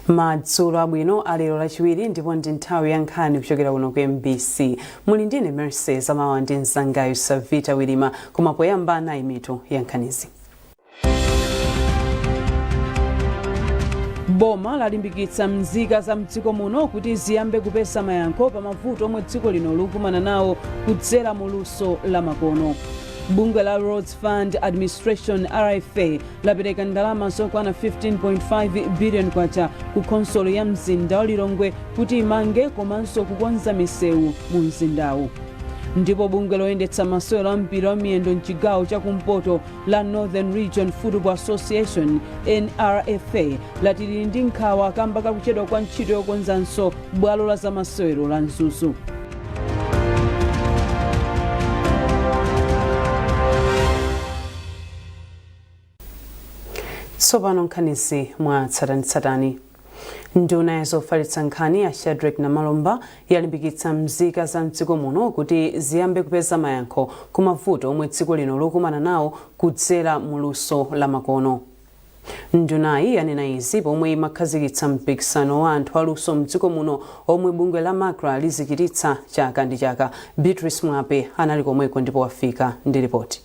Madzulo abwino alero Lachiwiri, ndipo ndi nthawi ya nkhani kuchokera kuno ku MBC. Muli ndine Mercy Zamawa ndi mzangayu Savita Wilima. Koma poyamba, nayi mitu ya nkhanizi. Boma lalimbikitsa mzika za mdziko muno kuti ziyambe kupeza mayankho pa mavuto omwe dziko lino likumana nawo kudzera mu luso la makono. Bungwe la Roads Fund Administration, RFA, lapereka ndalama zokwana 15.5 billion kwacha ku khonsolo ya mzinda wa Lilongwe kuti imange komanso kukonza misewu mu mzindawu. Ndipo bungwe loyendetsa masewero a mpira wa miyendo mchigawo chakumpoto la Northern Region Football Association, NRFA, lati lili ndi nkhawa kamba kakuchedwa kwa ntchito yokonzanso bwalo la zamasewero la Mzuzu. Tsopano nkhanizi mwa tsatanetsatane. Nduna ya zofalitsa nkhani ya Shadric Namalomba yalimbikitsa mzika za mdziko muno kuti ziyambe kupeza mayankho ku mavuto omwe dziko lino likumana nawo kudzera mu luso la makono. Ndunayi yanena izi pomwe imakhazikitsa mpikisano wa anthu aluso mdziko muno omwe bungwe la MACRA lizichititsa chaka ndi chaka. Beatrice Mwape anali komweko ndipo wafika ndi ripoti.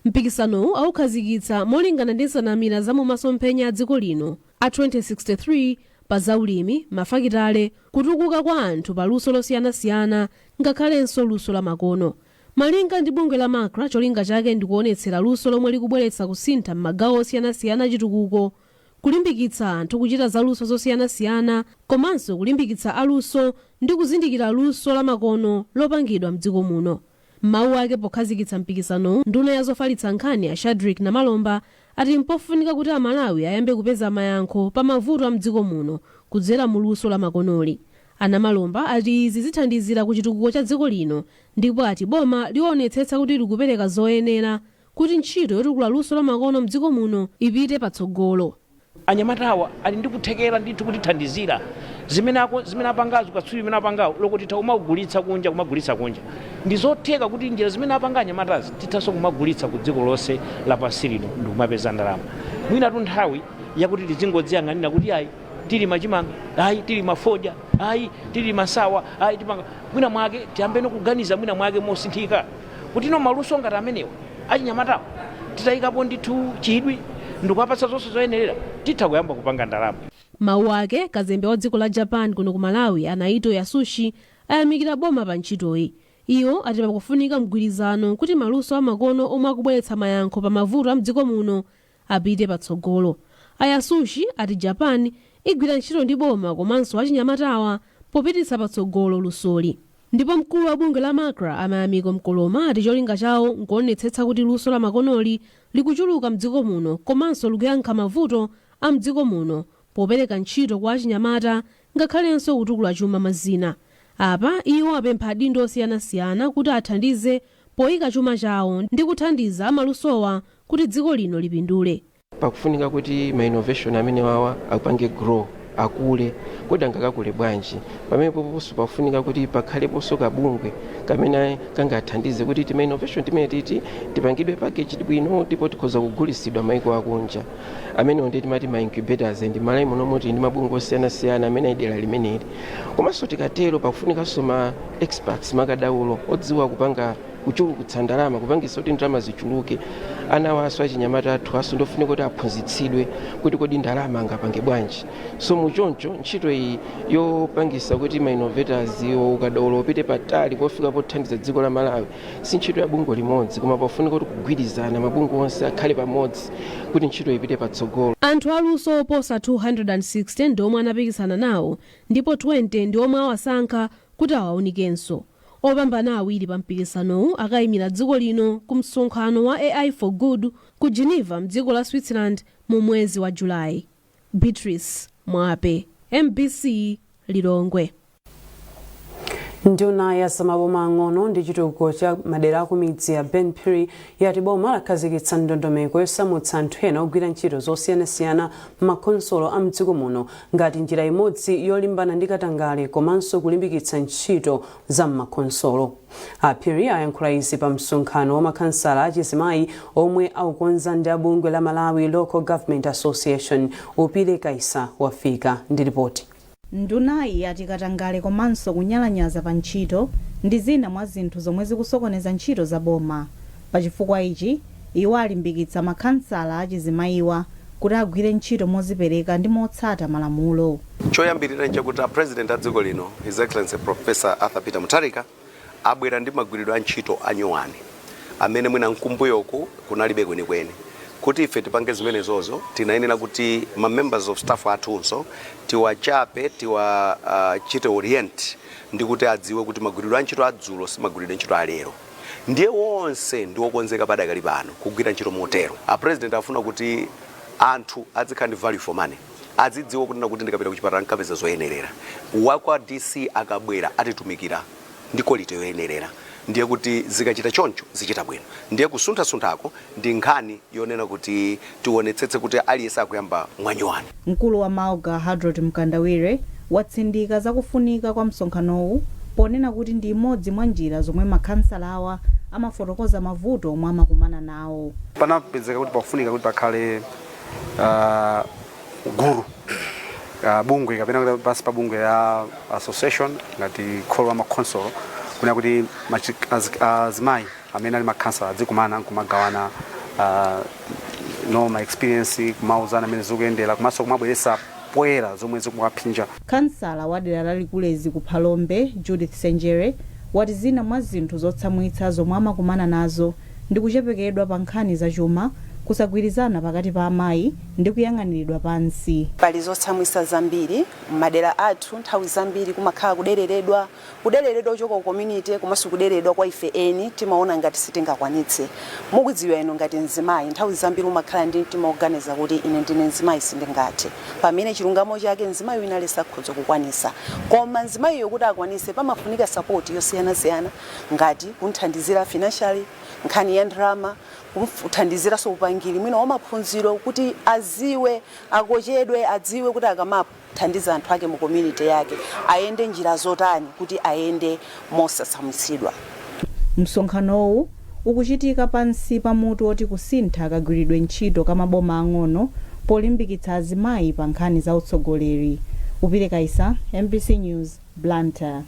Mpikisanowu awukhazikitsa molingana ndi nsanamira za mumasomphenya a dziko lino a 2063 pa zaulimi, mafakitale, kutukuka kwa anthu pa luso losiyanasiyana ngakhalenso luso la makono. Malinga ndi bungwe la MACRA, cholinga chake ndi kuonetsera luso lomwe likubweretsa kusintha m'magawo osiyanasiyana achitukuko, kulimbikitsa anthu kuchita zaluso zosiyanasiyana komanso kulimbikitsa aluso ndi kuzindikira luso la makono lopangidwa mdziko muno. M'mawu ake pokhazikitsa mpikisanowu, nduna ya zofalitsa nkhani a Shadric Namalomba ati mpofunika kuti Amalawi ayambe kupeza mayankho pa mavuto a mdziko muno kudzera mu luso la makonoli. A Namalomba ati izi zithandizira ku chitukuko cha dziko lino ndipo ati boma liwonetsetsa kuti likupereka zoyenera kuti ntchito yotukula luso la makono mdziko muno ipite patsogolo. Anyamata awa ali ndi kuthekera ndithu kutithandizira zimene apangazo, katswiri zimene apangawo loko titha kumagulitsa kunja, kumagulitsa kunja. Ndi zotheka kuti njira zimene apanga anyamatazi tithanso kumagulitsa ku dziko lonse lapansi lino ndi kumapeza ndalama. Mwinatu nthawi yakuti tizingodziyang'anira kuti ayi, tilima chimanga, ayi, tilima fodya, ayi, tilima nsawa, ayi, tipanga mwina mwake, tiyambeno kuganiza mwina mwake mosinthika kuti no, maluso ngati amenewa achinyamatawo titayikapo ndithu chidwi ndikuwapatsa zonse zoyenerera, titha kuyamba kupanga ndalama. Mawu ake, kazembe wa dziko la Japan kuno ku Malawi a Naito Yasushi ayamikira boma pa ntchitoyi. Iwo ati pakufunika mgwirizano kuti maluso amakono omwe akubweretsa mayankho pa mavuto a mdziko muno apite patsogolo. A Yasushi ati Japan igwira ntchito ndi boma komanso achinyamatawa popititsa patsogolo lusoli. Ndipo mkulu wa bungwe la MACRA a Mayamiko Mkoloma ati cholinga chawo nkuonetsetsa kuti luso la makonoli likuchuluka mdziko muno komanso likuyankha mavuto a mdziko muno popereka ntchito kwa achinyamata ngakhalenso kutukula chuma mwa zina. Apa iwo apempha adindo osiyanasiyana kuti athandize poyika chuma chawo ndi kuthandiza amalusowa kuti dziko lino lipindule. Pakufunika kuti ma innovation amene wawa apange grow, akule. Kodi angakakule bwanji? Pamenepoponso pakufunika kuti pakhaleponso kabungwe kamene kangathandize kuti tima innovation timene titi tipangidwe package bwino ndipo tikhoza kugulisidwa maiko akunja. Amenewo ndi timati ma incubators, ndi Malawi munomo tili ndi mabungwe osiyanasiyana amene ali dera limeneli. Komanso tikatero, pakufunikanso ma experts, makadaulo odziwa kupanga kuchulukitsa ndalama, kupangisa kuti ndalama zichuluke. Ana waso, achinyamata athu aso ndofunika kuti aphunzitsidwe kuti kodi ndalama angapange bwanji. So muchoncho ntchito iyi yopangisa kuti ma innovators, ukadaulo upite patali pofika pothandiza dziko la Malawi, si ntchito ya bungwe limodzi, koma pafunika kuti kugwirizana, mabungwe onse akhale pamodzi kuti ntchito ipite patsogolo. Anthu aluso oposa 260 ndi omwe anapikisana nawo ndipo 20 ndi omwe awasankha kuti awaunikenso. Opambana awiri pa mpikisanowu akayimira dziko lino ku msonkhano wa AI for Good ku Geneva mdziko la Switzerland mu mwezi wa Julayi. Beatrice Mwape, MBC, Lilongwe. Nduna ya zamaboma ang'ono ndi chitukuko cha madera akumidzi ya Ben Phiri yati boma lakhazikitsa ndondomeko yosamutsa anthu ena ogwira ntchito zosiyanasiyana m'makhonsolo a mdziko muno ngati njira imodzi yolimbana ndi katangale komanso kulimbikitsa ntchito za m'makhonsolo. A Phiri ayankhula izi pa msonkhano wa makhansala achizimayi omwe aukonza ndi abungwe la Malawi Local Government Association. Upile Kaisa wafika ndi ripoti. Ndunayi yati katangale komanso kunyalanyaza pa ntchito ndi zina mwa zinthu zomwe zikusokoneza ntchito za boma. Pachifukwa ichi, iwo alimbikitsa makhansala achizimayiwa kuti agwire ntchito mozipereka ndi motsata malamulo. Choyambirira nchakuti a President a dziko lino, His Excellency Professor Arthur Peter Mutharika, abwera ndi magwiridwe a ntchito anyuwani amene mwina mkumbuyoku kunalibe kwenikweni. Kuti ife tipange zimenezozo, tinayenera kuti ma members of staff athunso tiwachape, tiwachite orient ndi kuti adziwe kuti magwiridwe a ntchito adzulo si magwiridwe a ntchito alero. Ndiye wonse ndi wokonzeka padakali pano kugwira ntchito motero. A President afuna kuti anthu azikhala ndi value for money, azidziwa kunena kuti ndikapita kuchipatala nkapeza zoyenerera, wakwa DC akabwera atitumikira ndi quality yoyenerera. Ndiye kuti zikachita choncho zichita bwino. Ndiye kusunthasunthako ndi nkhani yonena kuti tionetsetse kuti aliyense akuyamba mwanyuwani. Mkulu wa MALGA, Hadrod Mkandawire, watsindika zakufunika kwa msonkhanowu ponena kuti ndi imodzi mwa njira zomwe makhansalawa amafotokoza mavuto omwe amakumana nawo. Panapezeka kuti pakufunika kuti pakhale gulu, bungwe kapena kuti pansi pa bungwe ya association ngati kholo la makhonsolo, kuna kuti azimayi amene ali makhansala adzikumana nkumagawana no ma experience, kumauzana amene zikuyendera, komanso kumabweretsa poyera zomwe zikuwaphinja. Kansala wa dera la Likulezi ku Phalombe, Judith Senjere, wati zina mwa zinthu zotsamwitsa zomwe amakumana nazo ndi kuchepekedwa pa nkhani zachuma, kusagwirizana pakati pa amayi ndi kuyang'aniridwa pansi. Pali zotsamwitsa zambiri m'madera athu. Nthawi zambiri kumakhala kudereredwa, kudereredwa kuchoka ku community komanso kudereredwa kwa ife eni. Timaona ngati sitingakwanitse. Mukudziwa inu, ngati mzimayi nthawi zambiri umakhala ndi mtima woganiza kuti ine ndine mzimayi, sindingathe, pamene chilungamo chake mzimayi wina aliyense akhoza kukwanisa. Koma mzimayiyo kuti akwanise pamafunika support yosiyanasiyana, ngati kunthandizira financially, nkhani ya ndalama, kumthandiziranso upangiri mwina wamaphunziro kuti aziwe, akochedwe, adziwe kuti akamathandiza anthu ake mu community yake ayende njira zotani kuti ayende mosatsamwitsidwa. Msonkhanowu ukuchitika pansi pa mutu oti kusintha kagwiridwe ntchito ka maboma ang'ono polimbikitsa azimayi pa nkhani za utsogoleri. Upile Kaisa, MBC News, Blantyre.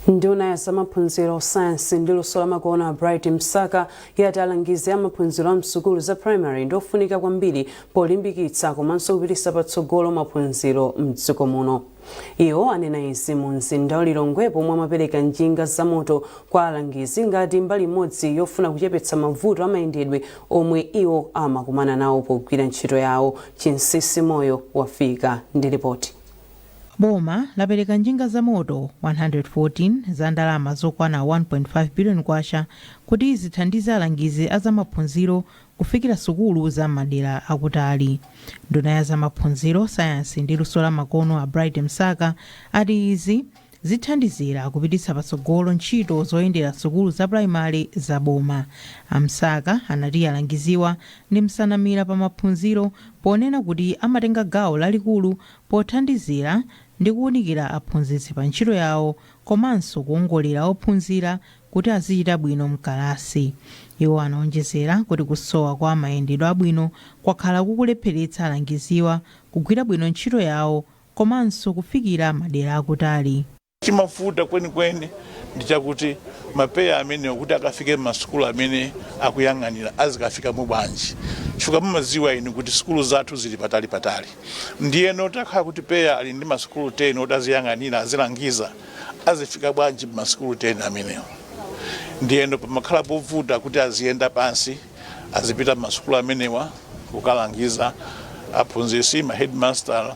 Nduna ya zamaphunziro, sayansi ndi luso lamakono, a Bright Msaka, yati alangizi amaphunziro a msukulu za primary ndi ofunika kwambiri polimbikitsa komanso kupititsa patsogolo maphunziro mdziko muno. Iwo anena izi mu mzinda wa Lilongwe pomwe amapereka njinga zamoto kwa alangizi ngati mbali imodzi yofuna kuchepetsa mavuto amayendedwe omwe iwo amakumana nawo pogwira ntchito yawo. Chinsisi Moyo wafika ndi ripoti. Boma lapereka njinga za moto 114 za ndalama zokwana 1.5 billion kwacha kuti zithandize alangizi a zamaphunziro kufikira sukulu za madera akutali. Nduna ya zamaphunziro, sayansi ndi luso la makono, a Bright Msaka, ati izi zithandizira kupititsa patsogolo ntchito zoyendera sukulu za purayimale za boma. Amsaka anati alangiziwa ndi msanamira pa maphunziro ponena kuti amatenga gawo lalikulu pothandizira ndi kuwunikira aphunzitsi pa ntchito yawo komanso kuwongolera ophunzira kuti azichita bwino mkalasi. Iwo anaonjezera kuti kusowa kwa mayendedwe abwino kwakhala kukulepheretsa alangiziwa kugwira bwino ntchito yawo komanso kufikira madera akutali. Chimavuta kwenikweni ndi chakuti ma PEA amenewo kuti akafike m'masukulu amene akuyang'anira azikafikamo bwanji? Chifukwa mumadziwa inu kuti sukulu zathu zili patali patali. Ndiyeno takhala kuti PEA ali ndi masukulu 10 oti aziyang'anira, azilangiza, azifika bwanji m'masukulu 10 amenewo? Ndiyeno pamakhala povuta kuti aziyenda pansi, azipita m'masukulu amenewa kukalangiza aphunzitsi, ma headmaster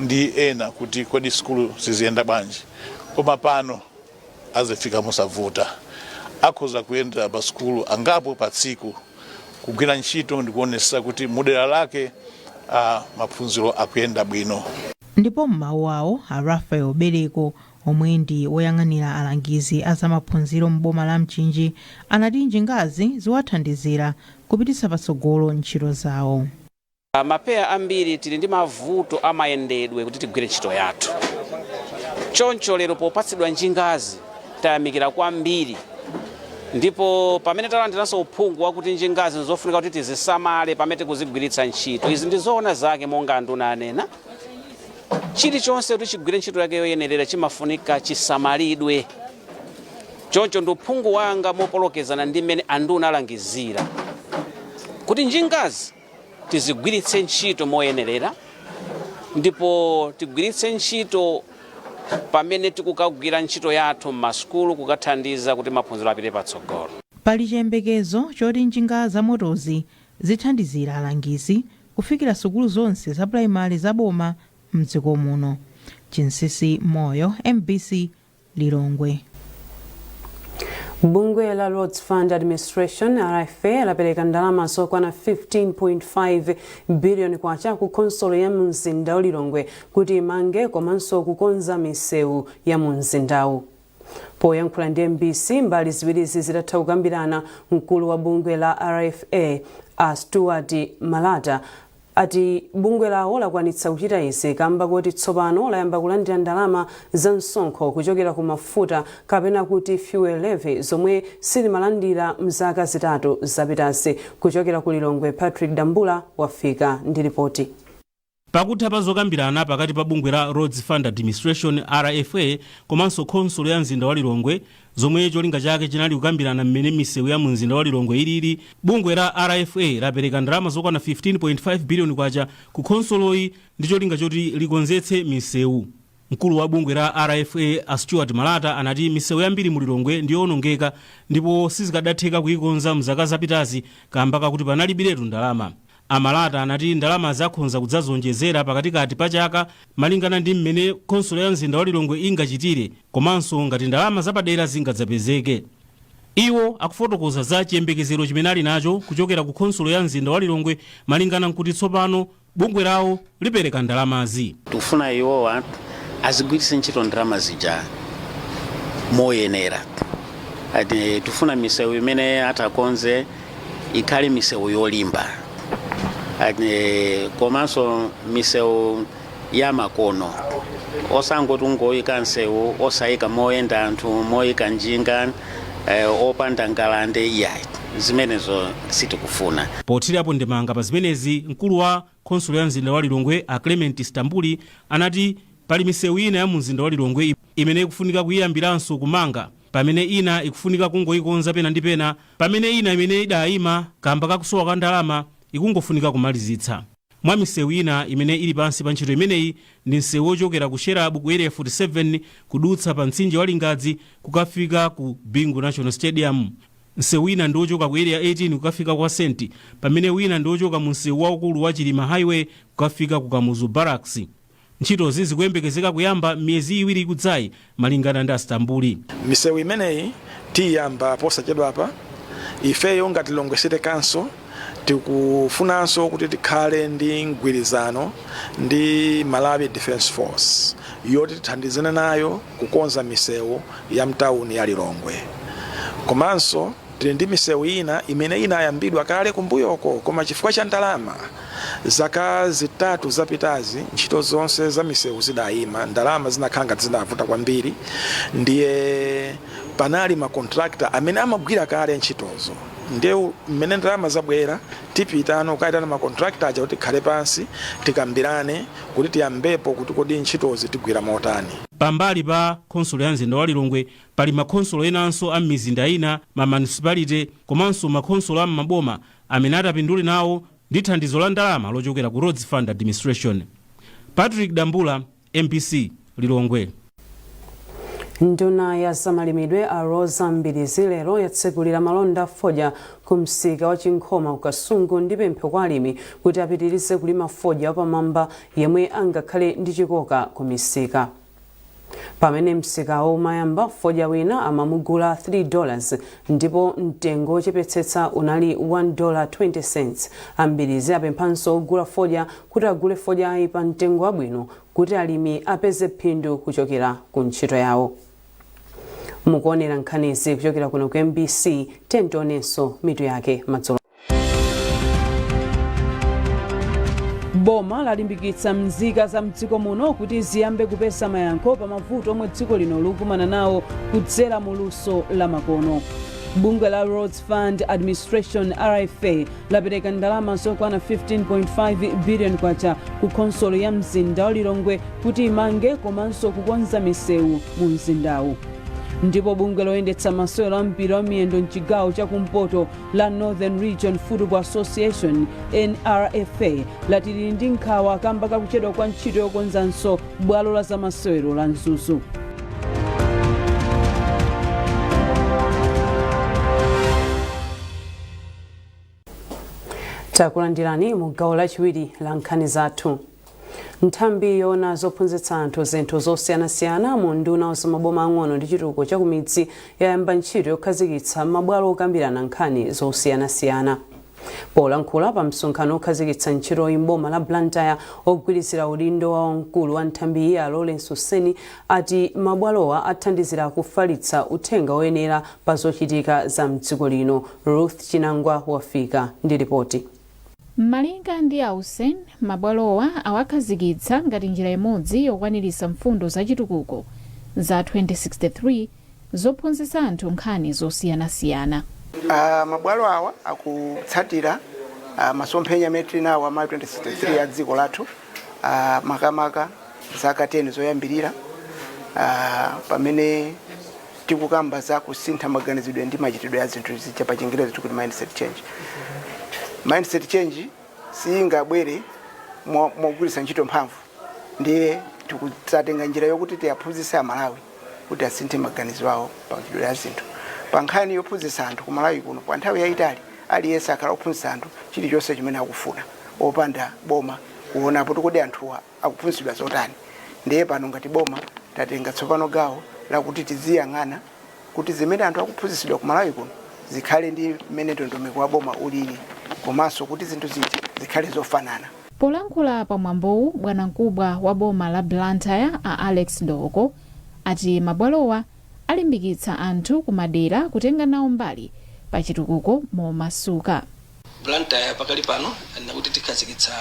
ndi ena kuti kodi sukulu ziziyenda bwanji. Koma pano azifika mosavuta, akhoza kuyendera pa sukulu angapo pa tsiku kugwira ntchito ndikuonetsa kuti mudera lake maphunziro akuyenda bwino. Ndipo m'mawu awo, a Raphael Bereko, Omwe ndi woyang'anira alangizi a zamaphunziro m'boma la Mchinji, anati njingazi ziwathandizira kupititsa patsogolo ntchito zawo. Mapeya ambiri tili ndi mavuto amayendedwe kuti tigwire ntchito yathu. Choncho lero popatsidwa njingazi tayamikira kwambiri, ndipo pamene talandiranso uphungu wakuti njingazi nzofunika kuti tizisamale pamene tikuzigwiritsa ntchito, izi ndi zoona zake. Monga anduna anena, chilichonse kuti chigwire ntchito yake yoyenerera chimafunika chisamalidwe. Choncho ndi uphungu wanga, mopolokezana ndi mmene anduna alangizira, kuti njingazi tizigwiritse ntchito moyenerera, ndipo tigwiritse ntchito pamene tikukagwira ntchito yathu m'masukulu, kukathandiza kuti maphunziro apite patsogolo. Pali chiyembekezo choti njinga zamotozi zithandizira alangizi kufikira sukulu zonse za pulaimali za boma mdziko muno. Chinsisi Moyo, MBC, Lilongwe. Bungwe la Roads Fund Administration, RFA, lapereka ndalama zokwana 15.5 biliyoni kwacha ku khonsolo ya mzinda wa Lilongwe kuti imange komanso kukonza misewu ya mu mzindawu. Poyankhula ndi MBC mbali ziwirizi zitatha kukambirana, mkulu wa bungwe la RFA a Stuart Malata ati bungwe lawo lakwanitsa kuchita izi kamba kuti tsopano layamba kulandira ndalama za msonkho kuchokera ku mafuta, kapena kuti fuel levy, zomwe silimalandira mzaka 3 zapitazi. Kuchokera ku Lilongwe, Patrick Dambula wafika ndi ripoti. Pakutha pa zokambirana pakati pa bungwe la Roads Fund Administration, RFA, komanso khonsolo ya mzinda wa Lilongwe, zomwe cholinga chake chinali kukambirana mmene misewu ya mu mzinda wa Lilongwe ilili, bungwe la RFA lapereka ndalama zokwana 15.5 biliyoni kwacha ku khonsoloyi ndi cholinga choti likonzetse misewu. Mkulu wa bungwe la RFA a Stuart Malata anati misewu yambiri mu Lilongwe ndiyowonongeka ndipo sizikadatheka kuyikonza mzaka zapitazi kamba kakuti panalibiretu ndalama. Amalata anati ndalama zakhonza kudzazonjezera pakatikati pa chaka malingana ndi mmene khonsolo ya mzinda wa Lilongwe ingachitire komanso ngati ndalama zapadera zingadzapezeke. Iwo akufotokoza za chiyembekezero chimene ali nacho kuchokera ku khonsolo ya mzinda wa Lilongwe malingana nkuti tsopano bungwe lawo lipereka ndalamazi. Tikufuna iwowa azigwiritse ntchito ndalama zija moyenera. Ati tifuna misewu imene atakonze ikhale misewu yolimba. Ati komanso misewu ya makono, osangoti ungoyika msewu osayika moyenda anthu, moyika njinga, opanda ngalande, iyayi, zimenezo sitikufuna. Pothirapo ndemanga pa zimenezi, mkulu wa khonsolo ya mzinda wa Lilongwe a Clement Stambuli anati pali misewu ina ya mu mzinda wa Lilongwe imene ikufunika kuyiyambiranso kumanga, pamene ina ikufunika kungoyikonza pena ndi pena, pamene ina imene idayima kamba kakusowa kwa ndalama ikungofunika kumalizitsa. Mwa misewu ina imene ili pansi pa ntchito imeneyi ndi msewu wochokera ku Sherabu ku Area 47 kudutsa pa mtsinje wa Lingadzi kukafika ku Bingu National Stadium. Msewu wina ndi wochoka ku Area 18 kukafika kwa Senti, pamene wina ndi wochoka mu msewu waukulu wa Chilima Highway kukafika ku Kamuzu Barracks. Ntchitozi zikuyembekezeka kuyamba miyezi 2 ikudzayi, malingana ndi Astambuli. Misewu imeneyi tiyamba posachedwapa. Ifeyo ngati Lilongwe City Council tikufunanso kuti tikhale ndi mgwirizano ndi Malawi Defence Force yoti tithandizane nayo kukonza misewu ya mtawuni ya Lilongwe. Komanso tili ndi misewu ina imene inayambidwa kale kumbuyoko, koma chifukwa cha ndalama zaka 3 zapitazi ntchito zonse za misewu zidayima. Ndalama zinakhala ngati zinavuta kwambiri, ndiye panali makontrakta amene amagwira kale ntchitozo. Ndiye mmene ndalama zabwera, tipitano kukayitana makontrakta aja kuti tikhale pansi tikambirane kuti tiyambepo kuti kodi ntchitozi tigwira motani. Pambali pa khonsolo ya mzinda wa Lilongwe, pali makhonsolo enanso a m'mizinda ina, ma municipality komanso makhonsolo a m'maboma amene atapindule nawo ndi thandizo la ndalama lochokera ku Roads Fund Administration. Patrick Dambula, MBC, Lilongwe. Nduna ya zamalimidwe a Roza Mbilizi lero yatsekulira malonda a fodya ku msika wa Chinkhoma ku Kasungu ndi pempho kwa alimi kuti apitirize kulima fodya wapamwamba yemwe angakhale ndi chikoka ku misika. Pamene msikawo umayamba, fodya wina amamugula $3 ndipo mtengo wochepetsetsa unali $1.20. A Mbilizi apemphanso ogula fodya kuti agule fodyayi pa mtengo wabwino kuti alimi apeze phindu kuchokera ku ntchito yawo. Mukuonera nkhanizi kuchokera kuno ku MBC. Tionenso mitu yake madzulo. Boma lalimbikitsa mzika za mdziko muno kuti ziyambe kupeza mayankho pa mavuto omwe dziko lino likukumana nawo kudzera mu luso la makono. Bungwe la Roads Fund Administration, RFA, lapereka ndalama zokwana 15.5 billion kwacha ku khonsolo ya mzinda wa Lilongwe kuti imange komanso kukonza misewu mu mzindawu. Ndipo bungwe loyendetsa masewero a mpira wa miyendo mchigawo chakumpoto la Northern Region Football Association, NRFA, lati lili ndi nkhawa kamba kakuchedwa kwa ntchito yokonzanso bwalo la zamasewero la Mzuzu. Takulandirani mu gawo lachiwiri la nkhani zathu. Nthambi yoona zophunzitsa anthu zinthu zosiyanasiyana mu unduna wa zamaboma ang'ono ndi chitukuko cha kumidzi yayamba ntchito yokhazikitsa mabwalo okambirana nkhani zosiyanasiyana. Polankhula pa msonkhano okhazikitsa ntchitoyi m'boma la Blantyre, ogwirizira udindo wa wamkulu wa nthambiyi a Lawrence Useni ati mabwalowa athandizira kufalitsa uthenga woyenera pa zochitika za mdziko lino. Ruth Chinangwa wafika ndi ripoti. Malinga ndi a Usen, mabwalowa awakhazikitsa ngati njira imodzi yokwaniritsa mfundo za chitukuko za 2063 zophunzitsa anthu nkhani zosiyanasiyana. Mabwalo awa akutsatira masomphenya amene tili nawo a Malawi 2063 a dziko lathu, makamaka zaka 10 zoyambirira, pamene tikukamba za kusintha maganizidwe ndi machitidwe a zinthu zija, pa Chingerezi tikuti mindset change. Mindset change siyingabwere mogwiritsa ntchito mphamvu, ndiye tikudzatenga njira yokuti tiyaphunzitse Amalawi kuti asinthe maganizo awo pa machitidwe a zinthu. Pa nkhani yophunzitsa anthu ku Malawi kuno, kwa nthawi yayitali aliyense akhala ophunzitsa anthu chilichonse chimene akufuna opanda boma kuonapo kuti kodi anthuwa akuphunzitsidwa zotani. Ndiye pano ngati boma tatenga tsopano gawo lakuti tiziyang'ana kuti zimene anthu akuphunzitsidwa ku Malawi kuno zikhale ndi mmene ndondomeko wa boma ulili, komanso kuti zinthu zija zikhale zofanana. Polankhula pa mwambowu, bwanamkubwa wa boma la Blantyre a Alex Dooko ati mabwalowa alimbikitsa anthu kumadera kutenga nawo mbali pa chitukuko momasuka. Blantyre pakali pano nakuti tikhazikitsa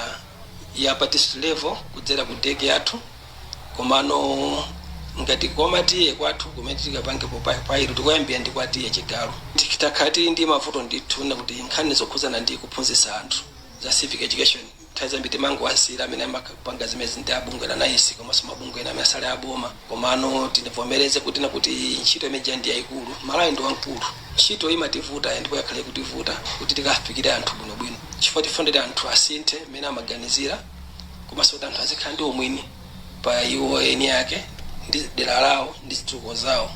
ya pa district level kudzera ku DEC yathu, komano ngati kwa T/A kwathu kumene tikapange pilot tikoyambira ndi kwa T/A Chigalu. Takhala tili ndi mavuto ndithu nakuti nkhani zokhuzana ndi kuphunzitsa anthu za civic education, nthawi zambiri timangowasiyira amene amapanga zimenezi ndi abungwe la NICE komanso mabungwe ena amene asali aboma. Komano tivomereze kuti nakuti ntchito imeneja ndi yayikulu. Malawi ndi wamkulu, ntchito imativuta ndipo yakhale kutivuta kuti tikafikire anthu bwinobwino, chifukwa tifuna anthu asinthe mmene amaganizira, komanso kuti anthu azikhala ndi umwini pa iwo eni ake ndi dera lawo ndi zitukuko zawo.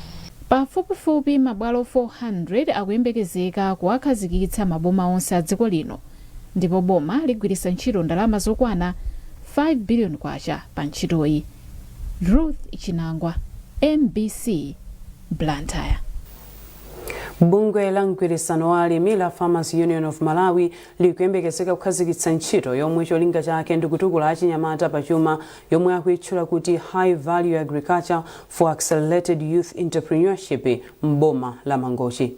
Pafupifupi mabwalo 400 akuyembekezeka kuwakhazikitsa maboma onse a dziko lino, ndipo boma ligwiritsa ntchito ndalama zokwana 5 billion kwacha pa ntchitoyi. Ruth Chinangwa, MBC, Blantyre. Bungwe la mgwirizano wa alimi la Farmers Union of Malawi likuyembekezeka kukhazikitsa ntchito yomwe cholinga chake ndi kutukula achinyamata pachuma, yomwe akuyitchula kuti High Value Agriculture for Accelerated Youth Entrepreneurship m'boma la Mangochi.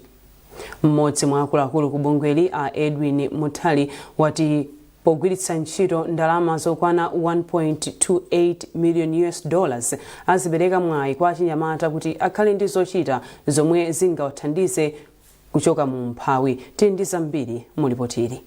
Mmodzi mwa akuluakulu ku bungweli, a Edwin Muthali, wati pogwiritsa ntchito ndalama zokwana 1.28 million US dollars azipereka mwayi kwa achinyamata kuti akhale ndi zochita zomwe zingawathandize kuchoka mu umphawi. Tili ndi zambiri mu lipotili.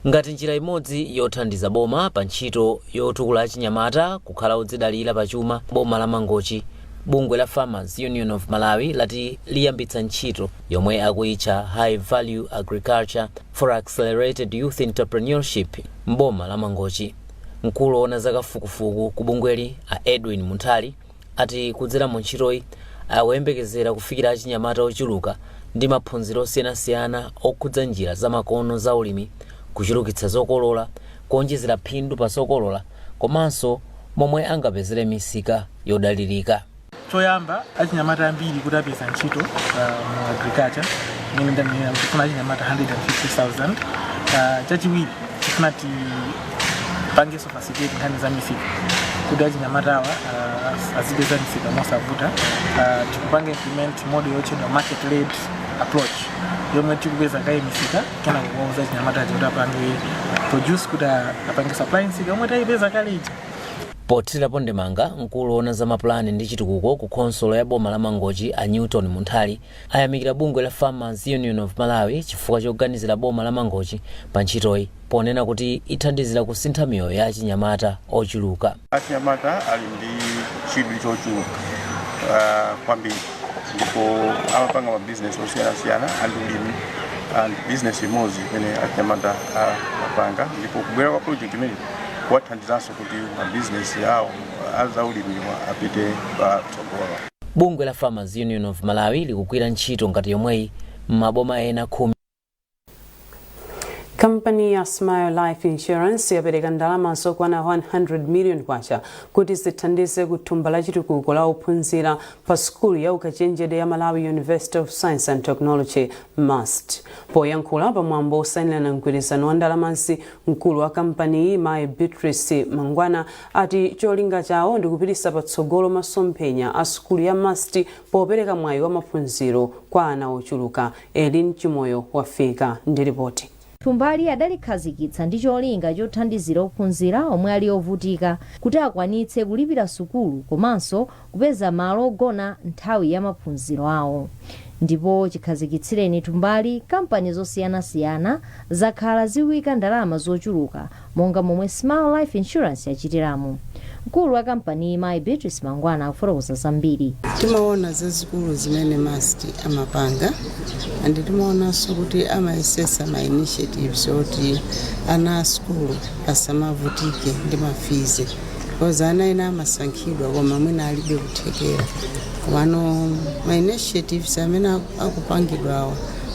Ngati njira imodzi yothandiza boma pa ntchito yotukula achinyamata kukhala odzidalira pachuma boma la Mangochi, bungwe la Farmers Union of Malawi lati liyambitsa ntchito yomwe akuyitcha High Value Agriculture for Accelerated Youth Entrepreneurship m'boma la Mangochi. Mkulu woona zakafukufuku ku bungweli, a Edwin Munthali, ati kudzera mu ntchitoyi akuyembekezera kufikira achinyamata ochuluka ndi maphunziro osiyanasiyana okhudza njira zamakono za ulimi, kuchulukitsa zokolola, kuonjezera phindu pa zokolola komanso momwe angapezere misika yodalirika. Choyamba, achinyamata ambiri kuti apeza ntchito mu agriculture imene ndanenera kuti tifuna achinyamata 150,000. Chachiwiri, tifuna tipangenso facilitate nkhani za misika kuti achinyamatawa azipeza misika mosavuta. Tikupanga implement model yotchedwa market led approach, yomwe tikupeza kaye misika, kenako kuwauza achinyamata aja kuti apange produce, kuti apange supply msika yomwe tayipeza kale ija. Pothirapo ndemanga, mkulu woona za mapulani ndi chitukuko ku khonsolo ya boma la Mangochi, a Newton Munthali, ayamikira bungwe la Farmers Union of Malawi chifukwa choganizira boma la Mangochi pa ntchitoyi, ponena kuti ithandizira kusintha miyoyo ya achinyamata ochuluka. Achinyamata ali ndi chidwi chochuluka kwambiri ndipo amapanga mabizinesi osiyanasiyana, and ulimi and business imodzi imene achinyamata amapanga, ndipo kubwera kwa project imene kuwathandizanso kuti mabizinesi awo azaulimiwa apite patsogolo. Bungwe la Farmers Union of Malawi likugwira ntchito ngati yomweyi m'maboma ena 10. Kampani ya Smile Life Insurance yapereka ndalama zokwana 100 million kwacha kuti zithandize kuthumba la chitukuko la ophunzira pa sukulu ya ukachenjede ya Malawi University of Science and Technology, MUST. Poyankhula pamwambo osayinirana mgwirizano wa ndalamazi, mkulu wa kampaniyi, mayi Beatrice Mangwana, ati cholinga chawo ndi kupititsa patsogolo masomphenya a sukulu ya MUST popereka mwayi wa maphunziro kwa ana ochuluka. Elin Chimoyo wafika ndi ripoti. Thumbali adalikhazikitsa ndi cholinga chothandizira ophunzira omwe ali ovutika kuti akwanitse kulipira sukulu komanso kupeza malo ogona nthawi ya maphunziro awo. Ndipo chikhazikitsireni thumbali, kampani zosiyanasiyana zakhala zikuika ndalama zochuluka monga momwe Smile Life Insurance yachitiramo. Mkulu wa kampani, mayi Beatrice Mangwana, akufotokoza zambiri. Timaona zazikulu zimene MUST amapanga, and timaonanso kuti amayesesa ma initiatives oti ana a sukulu asamavutike ndi ma fees, because ana ena amasankhidwa koma mwina alibe kuthekera. Komano ma initiatives amene akupangidwawa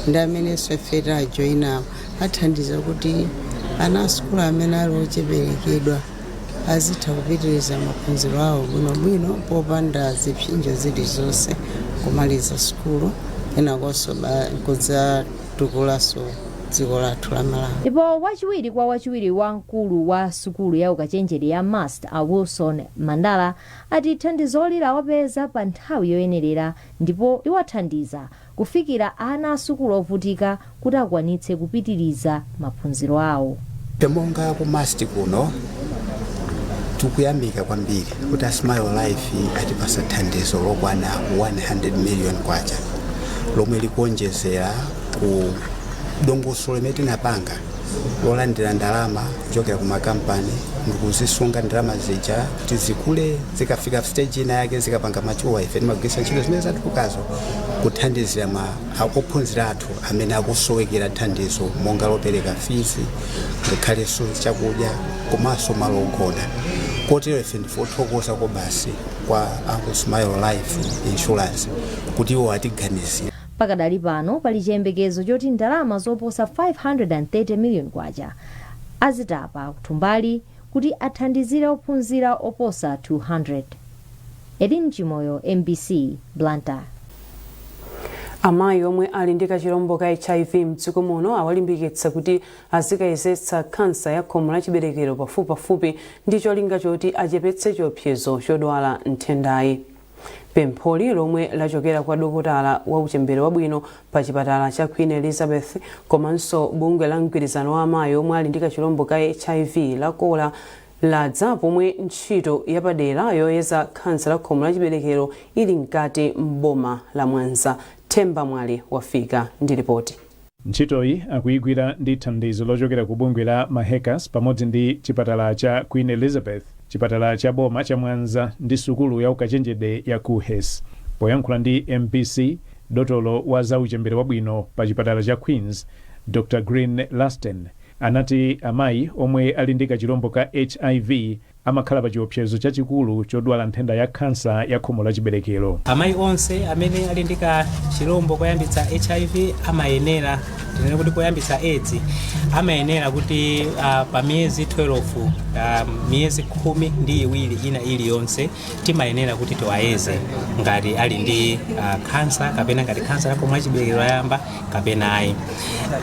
ndi amenenso ife tajoyinawo athandiza kuti ana a sukulu amene ali ocheperekedwa azitha kupitiriza maphunziro awo bwinobwino popanda zipsinjo zilizonse, kumaliza sukulu, kenakonso kudzatukulanso dziko lathu la Malawi. Ndipo wachiwiri kwa wachiwiri wa mkulu wa sukulu ya ukachenjede ya MUST, a Wilson Mandala, ati thandizoli lawapeza pa nthawi yoyenerera ndipo liwathandiza kufikira ana a sukulu ovutika kuti akwanitse kupitiriza maphunziro awo. Monga ku MUST kuno, tikuyamika kwambiri kuti a Smile Life atipasa thandizo lokwana 100 million kwacha, lomwe likuonjezera ku dongosolo limene tinapanga lolandira ndalama kuchokera ku makampani ndikuzisunga ndalama zija kuti zikule. Zikafika stage ina yake, zikapanga mature, ife timagwiritsa ntchito zimene zatulukazo kuthandizira ma ophunzira athu amene akusowekera thandizo, monga lopereka fees, ngakhalenso chakudya komanso malo ogona. Kotero ife ndife othokoza kwabasi kwa aku Smile Life Insurance kuti iwo atiganizira. Pakadali pano pali chiyembekezo choti ndalama zoposa 530 million kwacha azitapa kuthumbali kuti athandizire ophunzira oposa 200. Edin Chimoyo, MBC, Blantyre. Amayi omwe ali ndi kachirombo ka HIV mdziko muno awalimbikitsa kuti azikayezetsa khansa ya khomo la chiberekero pafupipafupi ndi cholinga choti achepetse chiopsezo chodwala nthendayi. Pempholi, lomwe lachokera kwa dokotala wa uchembere wabwino pa chipatala cha Queen Elizabeth komanso bungwe la mgwirizano wa amayi omwe ali ndi kachirombo ka HIV la KOLA, ladza pomwe ntchito yapadera yoyeza khansa la khomo la chiberekero ili mkati m'boma la Mwanza. Themba Mwali wafika ndi ripoti. Ntchitoyi akuyigwira ndi thandizo lochokera ku bungwe la Mahekas pamodzi ndi chipatala cha Queen Elizabeth, chipatala cha boma cha Mwanza ndi sukulu ya ukachenjede ya KUHeS. Poyankhula ndi MBC, dotolo wa zauchembere wabwino pa chipatala cha Queens, Dr Green Lasten, anati amayi omwe ali ndi kachirombo ka HIV Amakhala pa chiopsezo chachikulu chodwala nthenda ya khansa ya khomo la chiberekero. Amayi onse amene ali ndi kachilombo koyambitsa HIV amayenera, tinene kuti koyambitsa AIDS, amayenera kuti pa miyezi 12, miyezi 12 ina iliyonse, timayenera kuti tiwayeze ngati ali ndi khansa kapena ngati khansa ya khomo la chiberekero yayamba kapena ayi.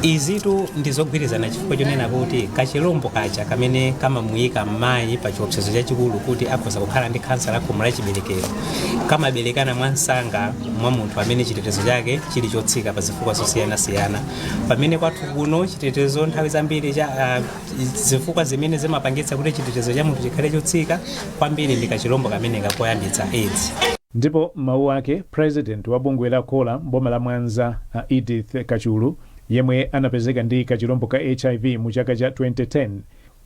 Izitu ndi zogwirizana chifukwa chonena kuti kachilombo kacha kamene kamamuyika mayi pa chiopsezo chachikulu kuti akhoza kukhala ndi khansa la khomo la chiberekero kamaberekana mwansanga mwa munthu amene chitetezo chake chili chotsika pa zifukwa zosiyanasiyana, pamene kwathu kuno chitetezo nthawi zambiri cha zifukwa zimene zimapangitsa kuti chitetezo cha munthu chikhale chotsika kwambiri ndi kachilombo kameneka koyambitsa AIDS. Ndipo m'mawu ake, President wa bungwe la Kola mboma la Mwanza, a Edith Kachulu, yemwe anapezeka ndi kachilombo ka HIV mu chaka cha 2010,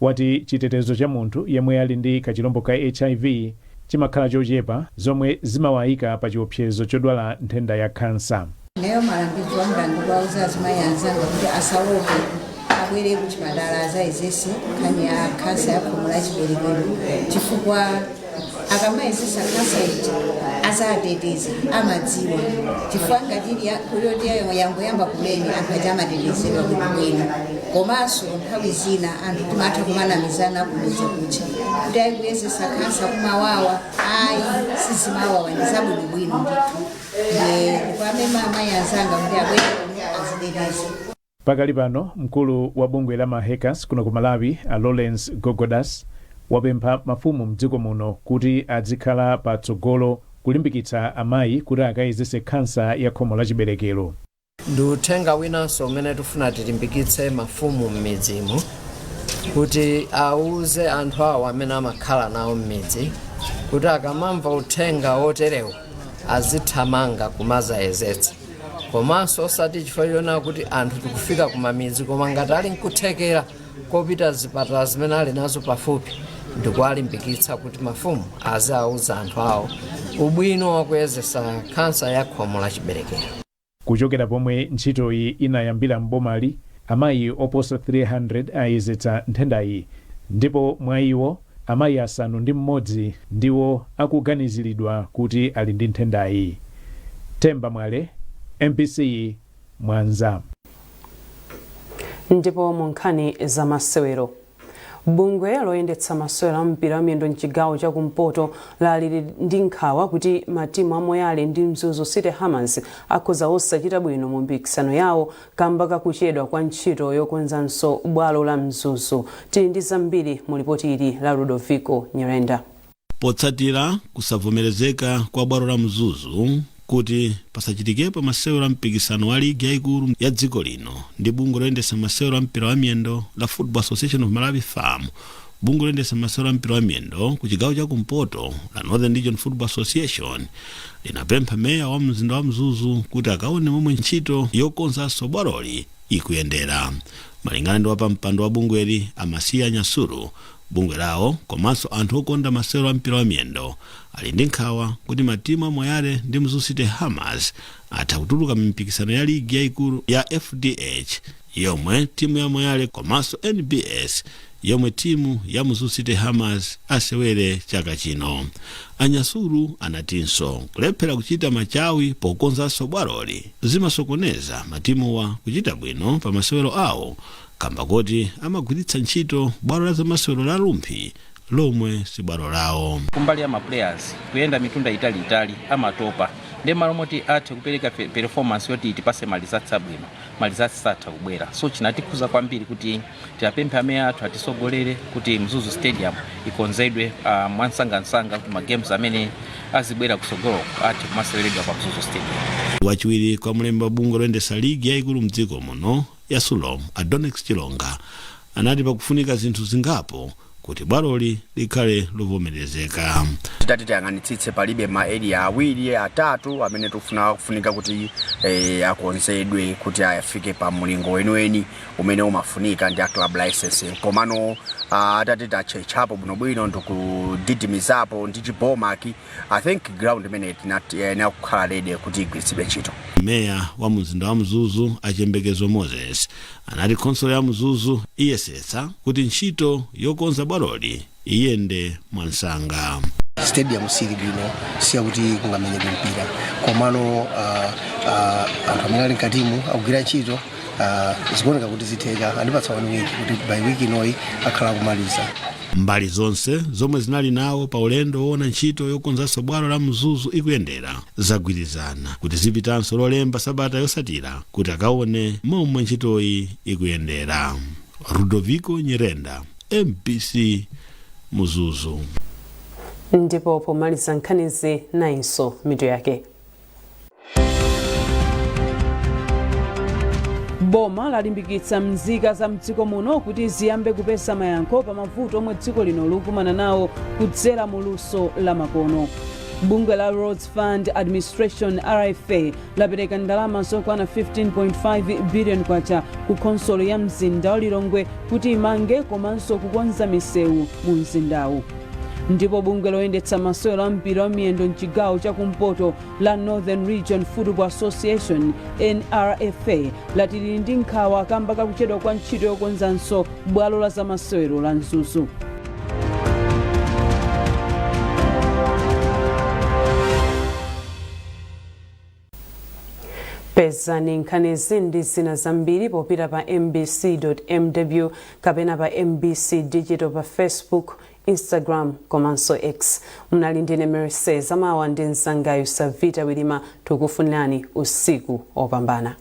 wati chitetezo cha munthu yemwe ali ndi kachilombo ka HIV chimakhala chochepa, zomwe zimawayika pa chiopsezo chodwala nthenda ya khansa. Ineyo malangizo anga ndikuwauza azimayi anzanga kuti asaope, abwere kuchipatala azayezese nkhani ya khansa ya khomo la chiberekero, chifukwa akamayezesa khansa ija azateteza, amadziwa, chifukwa ngati ili kuyoti yangoyamba kumene, anthu aja amatetezedwa bwinobwino. Komanso nthawi zina anthu timatha kumanamizana kumidzi kucha kuti ayi, kuyezesa khansa kumawawa. Ayi, sizimawawa, ndi zabwinobwino ndithu. Ndiye ndikuwamema amayi anzanga kuti abwere kuno aziteteze. Pakali pano, mkulu wa bungwe la Mahekas kuno ku Malawi, a Lawrence Gogodas, wapempha mafumu mdziko muno kuti azikhala patsogolo kulimbikitsa amayi kuti akayezese khansa ya khomo la chiberekero. Ndi uthenga winanso umene tifuna tilimbikitse mafumu m'midzimu kuti auze anthu awo amene amakhala nawo m'midzi kuti akamamva uthenga woterewu azithamanga kumazayezetsa, komanso osati chifukwa chonena kuti anthu tikufika kumamidzi, koma ngati ali nkuthekera kopita zipatala zimene ali nazo pafupi, ndikuwalimbikitsa kuti mafumu aziauza anthu awo ubwino wakuyezesa khansa ya khomo la chiberekero. Kuchokera pomwe ntchitoyi inayambira mbomali, amayi oposa 300 ayezetsa nthendayi, ndipo mwa iwo amayi 6 ndiwo akuganiziridwa kuti ali ndi nthendayi. Themba Mwale, MBC, Mwanza. Ndipo mu nkhani za masewero, bungwe loyendetsa masewero a mpira wa miyendo mchigawo chakumpoto lali ndi nkhawa kuti matimu a Moyale ndi Mzuzu City Hammers akhoza osachita bwino mu mpikisano yawo kamba kakuchedwa kwa ntchito yokonzanso bwalo la Mzuzu. Tili ndi zambiri mu lipoti ili la Ludovico Nyerenda. Potsatira kusavomerezeka kwa bwalo la Mzuzu kuti pasachitikepo masewero a mpikisano wa ligi yayikulu ya dziko lino ndi bungwe loyendetsa masewero a mpira wa miyendo la Football Association of Malawi, FAM, bungwe loyendetsa masewero a mpira wa miyendo ku chigawo chakumpoto la Northern Region Football Association linapempha meya wa mzinda wa Mzuzu kuti akaone momwe ntchito yokonzanso bwaloli ikuyendera. Malingana ndi wapampando wa bungweli, Amasiya Nyasulu, bungwe lawo komanso anthu okonda masewero a mpira wa miyendo ali ndi nkhawa kuti matimu a Moyale ndi Mzuzu City Hammers atha kutuluka mipikisano ya ligi yayikulu ya FDH, yomwe timu ya Moyale, komanso NBS, yomwe timu ya Mzuzu City Hammers asewere chaka chino. Anyasulu anatinso kulephera kuchita machawi pokonzanso bwaloli zimasokoneza matimuwa kuchita bwino pa masewero awo, kamba kuti amagwiritsa ntchito bwalo la zamasewero la Rumphi lomwe si bwalo lawo. Kumbali ya ma players, kuyenda mitunda italiitali amatopa, ndi malo moti athe kupereka performance yoti itipase ma results abwino, ma results satha kubwera. So chinatikhuza kwambiri kuti tiapemphe ameya athu atisogolere kuti Mzuzu Stadium ikonzedwe mwansangansanga, kuti ma games amene azibwera kusogoloko athe kumaseweredwa pa Mzuzu Stadium. Wachiwiri kwa mlembi wa bungwe loyendetsa ligi yayikulu mdziko muno ya SULOM, Adonex Chilonga, anati pakufunika zinthu zingapo kuti bwaloli likhale lovomerezeka. Titati tiyang'anitsitse, palibe ma area awiri, atatu amene tikufuna kufunika kuti akonzedwe kuti afike pa mlingo weniweni umene umafunika ndi a club licensing. Komano atati tatchetchapo bwinobwino ndikudidimizapo ndi chibomaki, I think ground imene iyenera kukhala ready kuti igwiritsidwe ntchito. Meya wa mzinda wa Mzuzu, Achembekezo Moses, anati khonsolo ya Mzuzu iyesetsa kuti ntchito yokonza bwaloli Iyende mwansanga. Stadium sili bwino, siyakuti kungamenyedwe mpira, komano anthu amene ali mkatimu akugwira ntchito. Zikuoneka kuti zitheka. Andipatsa 1 week kuti by week inoyi akhala akumaliza. Mbali zonse zomwe zinali nawo pa ulendo woona ntchito yokonzanso bwalo la Mzuzu ikuyendera zagwirizana kuti zipitanso Lolemba sabata yosatira kuti akaone momwe ntchitoyi ikuyendera. Rudoviko Nyirenda, MBC, Mzuzu. Ndipo pomaliza nkhanizi, nayinso mitu yake. Boma lalimbikitsa mzika za mdziko muno kuti ziyambe kupeza mayankho pa mavuto omwe dziko lino likumana nawo kudzera mu luso la makono. Bungwe la Roads Fund Administration, RFA, lapereka ndalama zokwana 15.5 billion kwacha ku khonsolo ya mzinda wa Lilongwe kuti imange komanso kukonza misewu mu mzindawu. Ndipo bungwe loyendetsa masewero a mpira wa miyendo mchigawo chakumpoto la Northern Region Football Association, NRFA, lati lili ndi nkhawa kamba kakuchedwa kwa ntchito yokonzanso bwalo la zamasewero la Mzuzu. Pezani nkhanizi ndi zina zambiri popita pa mbc.mw kapena pa MBC Digital pa Facebook, Instagram komanso X. Mnali ndine Mercy Zamawa ndi mzangayu Savita Wilima. Tikufunirani usiku opambana.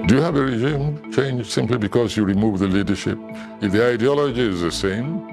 Do you have a regime change simply because you remove the leadership? If the ideology is the same,